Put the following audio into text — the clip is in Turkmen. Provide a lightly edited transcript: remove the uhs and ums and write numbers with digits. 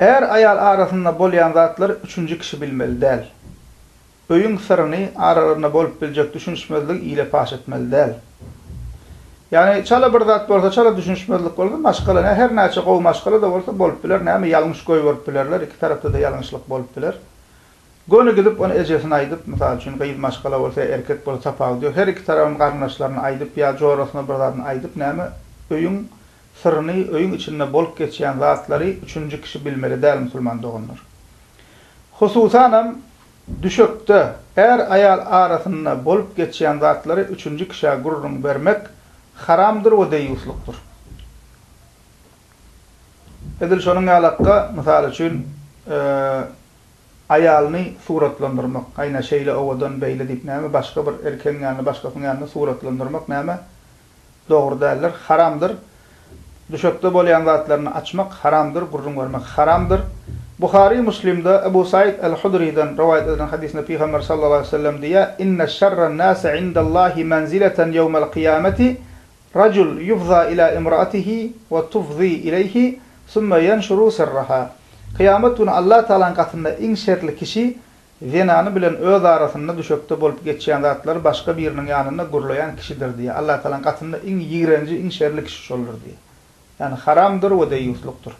Är-aýal arasynda bolýan zatlary üçünji kişi bilmeli däl. Öýüň syryny, aralarynda bolup biljek düşünişmezligi ile paş etmeli däl. Ýagny çala bir zat bolsa, çala düşünişmezlik bolsa, maşgala nä, her näçe gowy maşgala-da bolsa bolup biler, näme ýalňyş goýberip bilerler, iki tarapda-da ýalňyşlyk bolup biler. Göni gidip ony ejesine aýdyp, mysal üçin gyz maşgala bolsa ýa erkek bolsa tapawudy ýok, her iki tarabam garyndaşlaryna aýdyp ýa jorasyna bir zadyny aýdyp näme öýüň syryny, öýüň içinde bolup geçýän zatlary üçünji kişi bilmeli däl musulman doganlar. Hususanam düşekde är-aýal arasynda bolup geçýän zatlary üçünji kişä gürrüň bermek haramdyr we deýýuslukdyr. Edil şonuň ýalakka, mysal üçin, aýalyny suratlandyrmak, aýna şeýle owadan, beýle diýip näme, başga bir erkegiň ýanynda, başgasynyň ýanynda suratlandyrmak näme, dogry däldir, haramdyr. Düşekde bolýan zatlaryny açmak haramdyr, gürrüň bermek haramdyr. Buhary Muslimde Ebu Said el-Hudrydan rowaýat edilen hadysynda Pygamber sallallahu aleýhi we sellem diýýär, Inne şerren-nâsi indallâhi menzileten ýewmel kyýameti Rajul yufza ila imraatihi we tufzi ileýhi summa ýenşuru sirraha. Kyýamat güni Allah Tagalaň gatynda iň şerli kişi zenany bilen öz arasynda düşekde bolup geçýän zatlary başga biriniň ýanynda gürleýän kişidir diýýär. Allah Tagalaň gatynda iň ýigrenji, iň şerli kişi şoldur diýýär. Ýagny haramdyr we deýýuslukdyr.